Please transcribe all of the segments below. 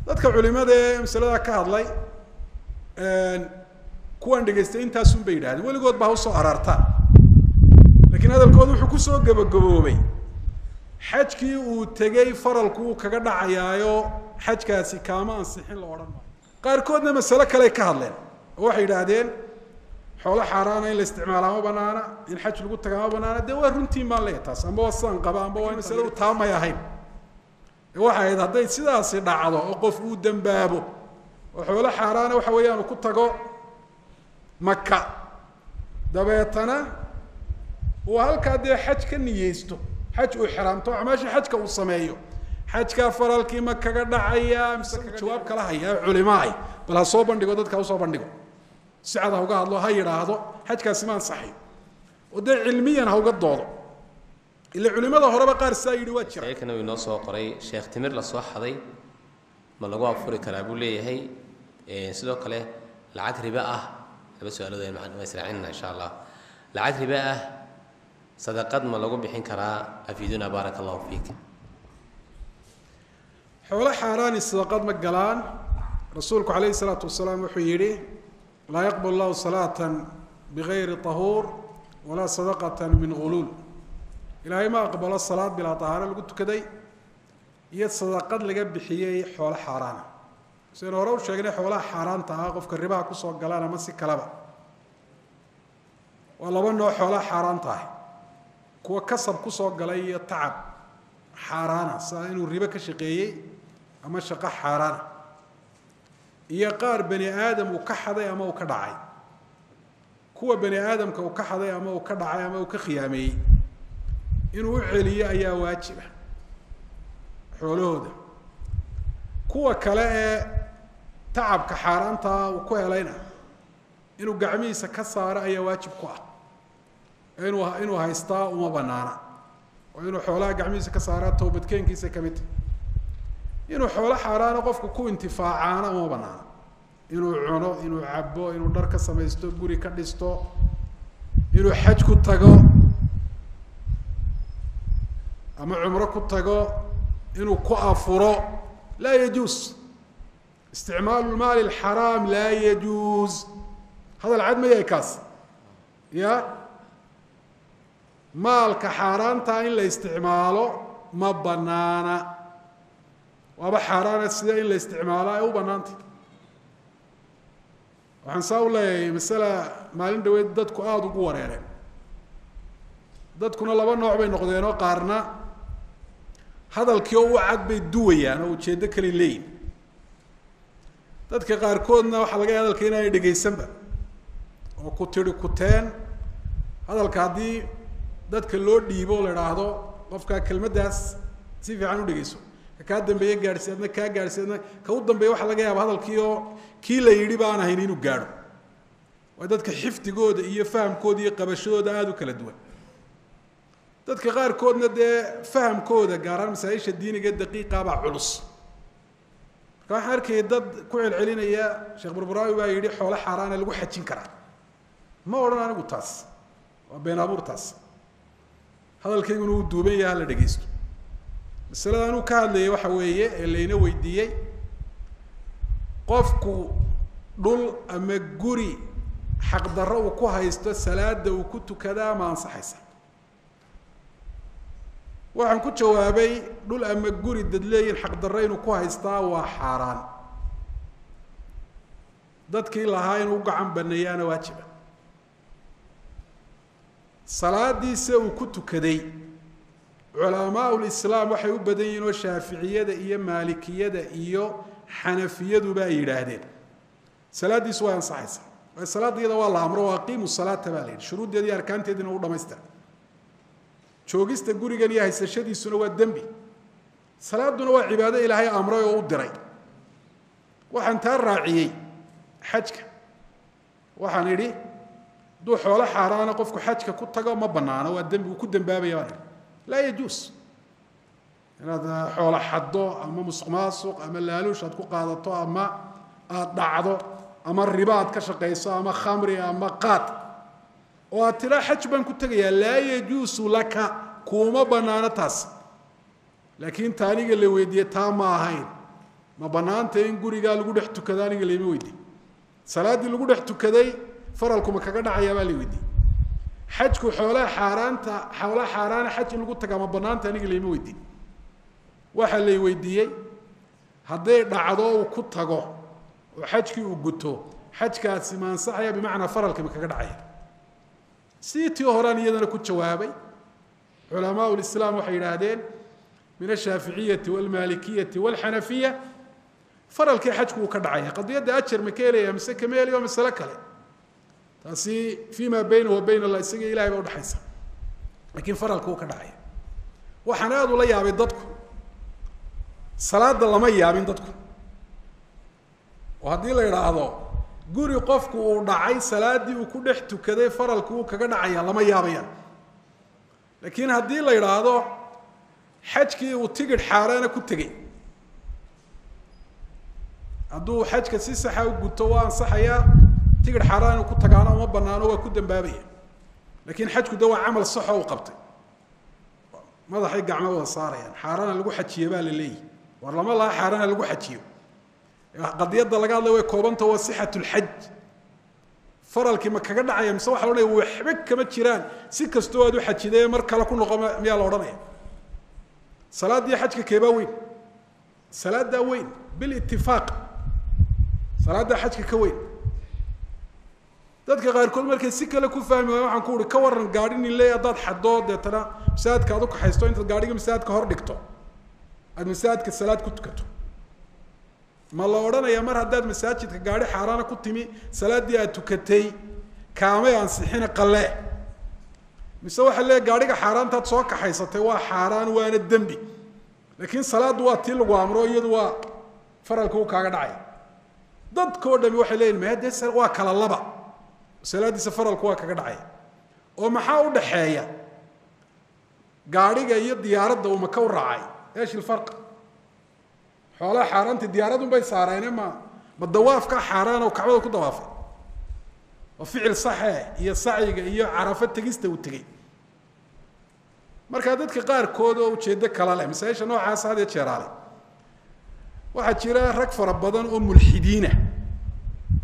Dadka culimada ee masaladaa ka hadlay kuwaan dhegaystay intaasun bay yidhahdeen, weligood ba ha usoo araartaan, lakiin hadalkooda wuxuu kusoo gabagaboobay xajkii uu tegey faralku uu kaga dhacayaayo xajkaasi kaama ansixin la odhan maayo. Qaarkoodna masale kaley ka hadleen oo waxay yidhaahdeen xoolo xaaraana in la isticmaalaa ma banaana, in xaj lagu tagaa ma banaana. Dee waa runtiin baan leeyahay taas, amba waa sidaan qaba, amba waa masaladu taamay ahayn. Waxay ahayd hadday sidaasi dhacdo oo qof uu dambaabo oo xoolo xaaraana waxa weeyaan uu ku tago Maka, dabeetana uu halkaa dee xaj ka niyeysto, xaj uu xiraamto, acmaashii xajka uu sameeyo, xajkaa faralkii ma kaga dhacaya mise jawaab kala hayaa culimaay? Bal ha soo bandhigo, dadka ha usoo bandhigo, si cad ha uga hadlo, ha yidhaahdo xajkaasi ma ansaxayo, oo dee cilmiyan ha uga doodo. Ila culimada horeba qaar sidaa yidhi waa jira. Sheekana uu inoo soo qoray, sheekh, timir la soo xaday ma lagu afuri karaa buu leeyahay? Sidoo kale lacag ribe ah, laba su-aalood waa israacinana insha Allah. Lacag ribe ah sadaqad ma lagu bixin karaa? Afiiduna, baaraka allahu fiik. Xoolo xaaraani sadaqad ma galaan. Rasuulku calayhi isalaatu wasalaam wuxuu yidhi: laa yaqbal llahu salaata bigayri tahuur walaa sadaqata min guluul. Ilaahay ma aqbalo salaad bilaa tahaaro lagu tukaday iyo sadaqad laga bixiyey xoolo xaaraana. Sidaynu hore u sheegnay, xoolaha xaaraanta ah qofka ribaha kusoo galaan ama si kaleba, waa laba nooc xoolaha xaaraanta ah: kuwa kasab kusoo galay iyo tacab xaaraana, sida inuu ribo ka shaqeeyey ama shaqo xaaraana, iyo qaar bani aadam uu ka xaday ama uu ka dhacay. Kuwa bani aadamka uu ka xaday ama uu ka dhacay ama uu ka khiyaameeyey, inuu u celiyo ayaa waajiba xoolahooda. Kuwa kale ee tacabka xaaraantaa uu ku helayna, inuu gacmihiisa ka saaro ayaa waajib ku ah. Inuu haystaa uma banaana, oo inuu xoolaha gacmihiisa ka saaraa towbadkeenkiisa kamid tahy. Inuu xoolo xaaraana qofku ku intifaacaana uma banaana, inuu cuno, inuu cabo, inuu dhar ka samaysto, guri ka dhisto, inuu xaj ku tago ama cumro ku tago, inuu ku afuro, laa yajuus. Isticmaalu lmaali alxaraam laa yajuuz. Hadal cad ma yahay kaas? Ya maalka xaaraantaa in la isticmaalo ma banaana, waaba xaaraana, sida in la isticmaalo ay u banaantay. Waxaan saa u leeyahay masala maalin dhaweyd dadku aada ugu wareereen. Dadkuna laba nooc bay noqdeenoo qaarna hadalkii oo u cad bay duwayaan oo ujeeddo kale leeyihin. Dadka qaarkoodna waxaa laga yahay hadalka inaanay dhegaysanba oo ku tidhi kuteen. Hadalka haddii dadka loo dhiibo o la idhaahdo qofkaa kelmaddaas si fiican u dhegeyso, ka kaa dambeeye gaadhsi, adna kaa gaadhsi, adna ka u dambeeya, waxaa laga yaaba hadalkii oo kii la yidhi ba aan ahayn inuu gaadho. Waa dadka xifdigooda iyo fahamkooda iyo qabashadooda aada u kala duwan. Dadka qaarkoodna dee fahamkooda, gaar ahaan masaaisha diiniga daqiiqabaa culus. Marka waxaan arkayay dad ku celcelinaya Sheekh Burburaawi baa yidhi xoolo xaaraana lagu xajin karaa. Ma odhan anigu taas, waa been abuur taas. Hadalkayguna wuu duuban yaha, hala dhegeysto. Masalada anuu ka hadlayay waxa weeye ee layna weydiiyey: qofku dhul ama guri xaqdarro uu ku haysto salaada uu ku tukadaa ma ansaxaysa? Waxaan ku jawaabay dhul ama guri dad leeyihin xaqdarro inuu ku haystaa waa xaaraan, dadkii lahaa inuu u gacan baneeyaana waajiba. Salaadiisa uu ku tukaday, culamaa lislaam waxay u badan yihiin oo shaaficiyada iyo maalikiyada iyo xanafiyaduba ay yidhaahdeen salaaddiisu way ansaxaysaa. Waayo salaadda iyada waa la amro, aqiimu salaata baa la yidhi, shuruuddeedi iyo arkaanteediina u dhamaystira. Joogista gurigan iyo haysashadiisuna waa dembi, salaaduna waa cibaado Ilaahay amray oo u diray. Waxaan taa raaciyey xajka. Waxaan idhi hadduu xoolo xaaraana qofku xajka ku tago ma banaano, waa dembi, uu ku dembaabaya baan idhi. Laa yajuus inaad xoolo xaddo ama musuq maasuq ama laaluush aad ku qaadato ama aada dhacdo ama riba aad ka shaqayso ama khamri ama qaad oo aad tiraa xaj baan ku tegayaa. Laa yajuusu laka, kuuma banaano taas. Laakiin ta aniga la weydiiyey taa ma ahayn. Ma banaantay in gurigaa lagu dhex tukado aniga layma weydiin. Salaaddii lagu dhex tukaday faralku ma kaga dhacayaa baa la weydiiyey. Xajku xoolaha xaaraanta, xoolaha xaaraana xaj in lagu tagaa ma banaanta aniga layma weydiin. Waxaa lay weydiiyey hadday dhacdo uu ku tago oo xajkii uu guto, xajkaasi ma ansaxaya, bimacnaa faralka ma kaga dhacaya. Sii tii horaan iyadana ku jawaabay. Culamaa lislaam waxay yidhaahdeen min ashaaficiyati walmaalikiyati walxanafiya faralkii xajku uu ka dhacaya. Qadiyadda ajar ma ka helaya mise kama helaya waa masalo kale, taasi fi ma baynahu wa bayn allah, isaga ilahay baa udhexaysa, lakiin faralka uu ka dhacaya. Waxaan aada ula yaabay dadku, salaada lama yaabin dadku, oo haddii la idhaahdo guri qofku uu dhacay salaaddii uu ku dhex tukaday faralku uu kaga dhacaya lama yaabayaan. Laakiin haddii la idhaahdo xajkii uu tigidh xaaraana ku tegey, hadduu xajka si saxa u guto waa ansaxayaa, tigidh xaaraan inuu ku tagaana uma banaano, waa ku dambaabaya. Lakin xajku de waa camal saxo u qabtay, madaxay gacmo wada saarayaan. Xaaraana lagu xajiye baa la leeyihi, war lama laha xaaraana lagu xajiyo. Qadiyadda laga hadlay way koobanta, waa sixat lxaj. Faralkii ma kaga dhacaya mise waxa la odhanaya waxba kama jiraan, si kastoo aad u xajiday mar kale ku noqo miyaa la odhanaya? Salaaddii xajka keebaa weyn? Salaaddaa weyn bilitifaaq, salaaddaa xajka ka weyn. Dadka qaarkood markay si kale ku fahmi waaya waxaan ku uhi ka waran gaadhi nin leey haddaad xadoo deetana masaajidka aad ukaxaysto, intaad gaadhiga masaajidka hor dhigto aada masaajidka salaad ku tukato, ma la odhanaya mar haddaad masaajidka gaadhi xaaraana ku timi salaaddii aad tukatay kaamay ansixina qalee? Mise waxaa leeya gaadhiga xaaraantaad soo kaxaysatay waa xaaraan waana dembi, laakiin salaaddu waa tii lagu amro, iyadu waa faralka u kaaga dhacaya. Dadkao dhami waxay leeyihin maya dee waa kala laba, salaaddiisa faralku waa kaga dhacaya. Oo maxaa u dhaxeeya gaadhiga iyo diyaaradda uu maka u raacay? Eesh ilfarq? Xoolaha xaaraanti diyaaradun bay saareene, ma dawaafka xaaraan oo kacbada ku dawaafay oo ficil saxe iyo sacyiga iyo carafo tegista uu tegey. Markaa dadka qaarkood oo ujeedo kala leh masaaisha noocaasa had iyo jeeraale, waxaa jira rag fara badan oo mulxidiina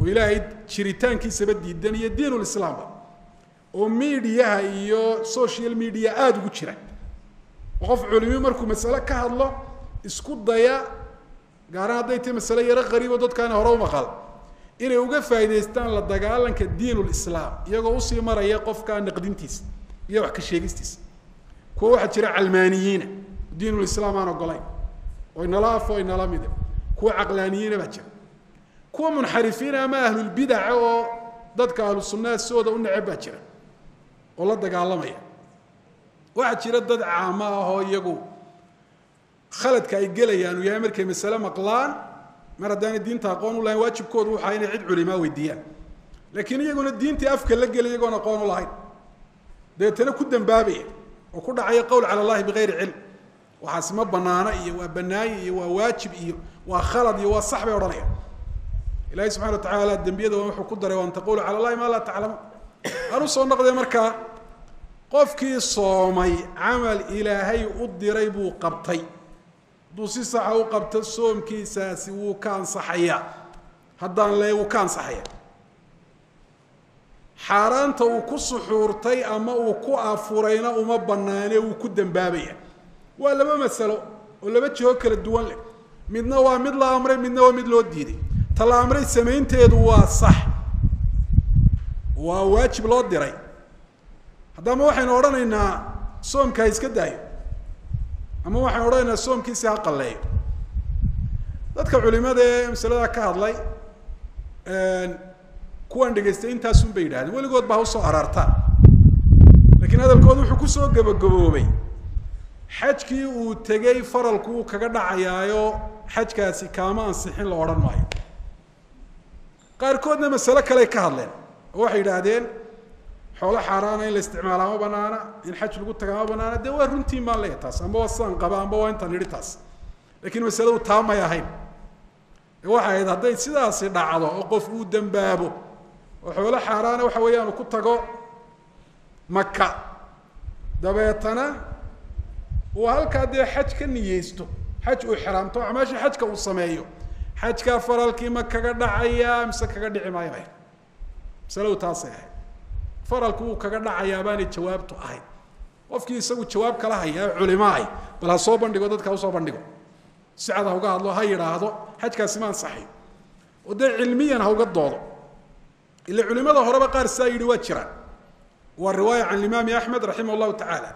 oo ilaahay jiritaankiisaba diidan iyo diinulislaamba, oo mediaha iyo social media aada ugu jira, oo qof culimi markuu masale ka hadlo isku daya, gaaraan hadday tahay masale yaro qariibo dadkaana hore umaqal, inay uga faa'idaystaan la dagaalanka diinulislaam, iyagoo usii maraya qofka naqdintiisa iyo wax ka sheegistiisa. Kuwa waxaa jira calmaaniyiina diinulislaam aan ogolayn oo inala afo inala mide, kuwa caqlaaniyiina baa jira, kuwa munxarifiina ama ahlulbidaca oo dadka ahlu sunnaha sidooda u neceb baa jira oo la dagaalamaya. Waxaa jira dad caamo ah oo iyagu khaladka ay gelayaan uu yahay markay masale maqlaan, mar haddaanay diinta aqoon u lahayn waajibkoodu waxaa inay cid culimaa weydiiyaan, laakiin iyaguna diintii afka la gelay iyagoon aqoon u lahayn, dabeetana ku dambaabaya oo ku dhacaya qowl cala allahi bigayri cilm. Waxaasi ma banaana iyo waa banaaye iyo waa waajib iyo waa khalad iyo waa sax bay odhanayaan. Ilahi subxana wa tacaala dembiyada wuxuu ku daray waan taqulu cala allahi maa laa taclamuun. Aan usoo noqday markaa, qofkii soomay camal ilaahay u diray buu qabtay, hadduu si saxa u qabto soomkiisaasi wuu ka ansaxayaa, haddaan le wuu ka ansaxaya. Xaaraanta uu ku suxuurtay ama uu ku afurayna uma banaane, wuu ku dambaabaya. Waa laba masalo oo laba jiho kala duwan leh, midna waa mid la amray, midna waa mid loo diiday. Ta la amray samaynteedu waa sax, waa waajib loo diray. Haddama waxaynu odhanaynaa soomka ha iska daayo, ama waxaynu odhanaynaa soomkiisi ha qalleeyo. Dadka culimada ee masaladaa ka hadlay kuwaan dhegaystay intaasun bay yidhahdeen, weligood ba ha usoo araartaan, lakiin hadalkoodu wuxuu kusoo gabagaboobay xajkii uu tegey faralku uu kaga dhacayaayo xajkaasi kaama ansixin la odhan maayo. Qaarkoodna masalo kaley ka hadleen oo waxay yidhaahdeen xoolo xaaraana in la isticmaalaa ma banaana, in xaj lagu tagaa ma banaana. Dee waa runtiin baan leeyahay taas, amba waa sidaan qaba, amba waa intaan nidhi taas, lakiin masaladu taa may ahayn. Waxay ahayd hadday sidaasi dhacdo oo qof uu dambaabo oo xoolo xaaraana waxa weeyaan uu ku tago Maka, dabeetana uu halkaa dee xaj ka niyeysto, xaj uu xiraamto, acmaashii xajka uu sameeyo, Xajkaa faralkii ma kaga dhacayaa mise kaga dhici maayo bay masaladu taasay ahayd. Faralku wuu kaga dhacayaa baanay jawaabtu ahayd. Qofkii isagu jawaab kala hayaa culimaay bal ha soo bandhigo, dadka ha usoo bandhigo, si cad ha uga hadlo, ha yidhaahdo xajkaasi ma ansaxayo, oo dee cilmiyan ha uga doodo. Ila culimada horeba qaar sidaa yidhi waa jiraan. Waa riwaaya can imaami Axmed raximah llahu tacaala,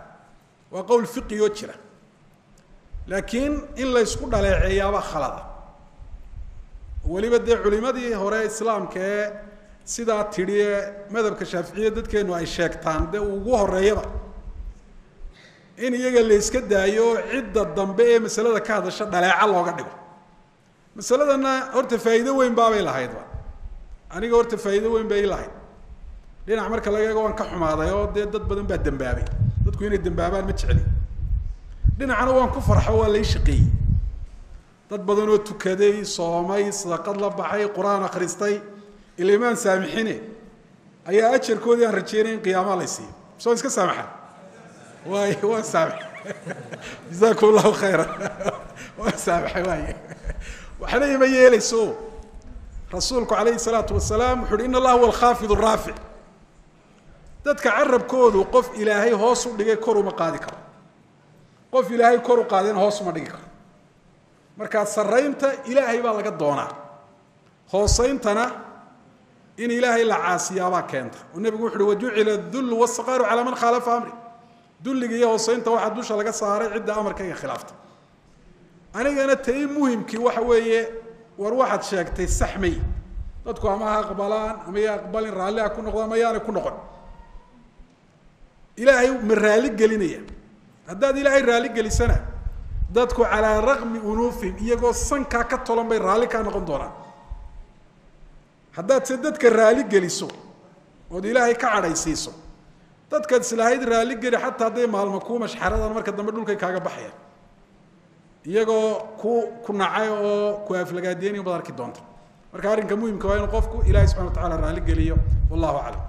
waa qowl fiqi oo jira, laakiin in laysku dhaleeceeyaabaa khalada. Weliba dee culimadii hore islaamka ee sidaa tidhi ee madhabka shaaficiya dadkeenu ay sheegtaan dee ugu horeeyaba in iyaga la iska daayo cidda dambe ee masalada ka hadasha dhaleeca looga dhigo. Masaladana horta faa'iido weyn baabay lahaydba, aniga horta faa'iido weyn bay lahayd. Dhinac marka laga eego waan ka xumaaday oo dee dad badan baa dembaabay, dadku inay dembaabaan ma jecli. Dhinacna waan ku farxo, waa lay shaqeeyey, dad badan oo tukaday, soomay, sadaqad la baxay, qur-aan akhristay, ila imaan saamixine ayaa ajarkoodii aan rajeynay in qiyaamaha lay siiyo. Mise waan iska saamaxa? Waay, waan saamaxay, jazaakum allahu khayra, waan saamaxay. Waay, waxna ima yeelayso. Rasuulku calayhi salaatu wasalaam wuxu uhi in allaha huwa alkhaafid araafic. Dadka carabkoodu qof ilaahay hoos u dhigay kor uma qaadi karo, qof ilaahay kor u qaadayna hoos uma dhigi karo. Markaa saraynta ilaahay baa laga doonaa, hooseyntana in ilaahay la caasiyaabaa keenta. Oo nebigu wuxu uhi wajucila adullu wasaqaaru calaa man khaalafa amri. Dulliga iyo hooseynta waxaa dusha laga saaray cidda amarkayga khilaaftay. Anigana tai muhimkii waxa weeye, war waxaad sheegtay saxmay, dadku ama ha aqbalaan ama ya aqbalin, raalli ha ku noqdo ama yaanay ku noqon, ilaahay ma raali gelinaya. Haddaad ilaahay raali gelisana dadku calaa raqmi unuufihim iyagoo sankaa ka tolan bay raalli kaa noqon doonaan. Haddaad se dadka raali geliso ood ilaahay ka cadhaysiiso, dadkaad islahayd raali geli xataa hadday maalmo kuu mashxaradan marka dambe dhulkay kaaga baxayaan iyagoo ku nacay oo ku aflagaadiyeynayo baad arki doonta. Marka arrinka muhimka waa inuu qofku ilahay subxana wa tacala raali geliyo. Wallahu aclam.